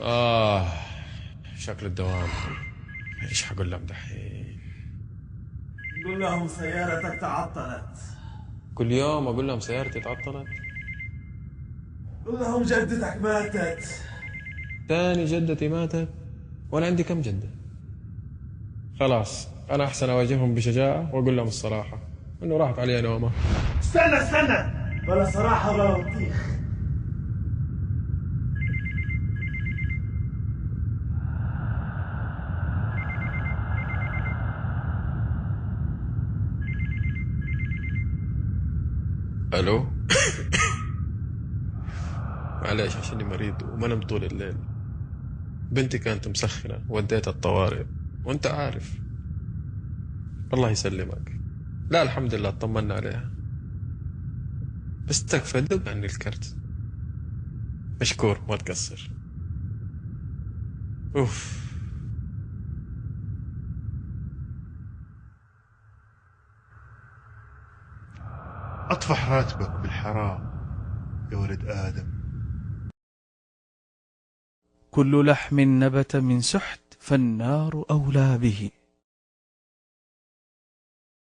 آه، شكل الدوام. ايش حقول لهم دحين؟ قول لهم سيارتك تعطلت. كل يوم اقول لهم سيارتي تعطلت. قول لهم جدتك ماتت. تاني جدتي ماتت؟ وانا عندي كم جدة؟ خلاص، انا احسن اواجههم بشجاعة واقول لهم الصراحة انه راحت علي نومة. استنى استنى، بلا صراحة بلا بطيخ. الو. معليش عشاني مريض وما نمت طول الليل. بنتي كانت مسخنة وديتها الطوارئ وانت عارف. الله يسلمك. لا الحمد لله اطمنا عليها، بس تكفى دق عني الكرت. مشكور ما تقصر. اوف. أطفح راتبك بالحرام يا ولد آدم. كل لحم نبت من سحت فالنار أولى به.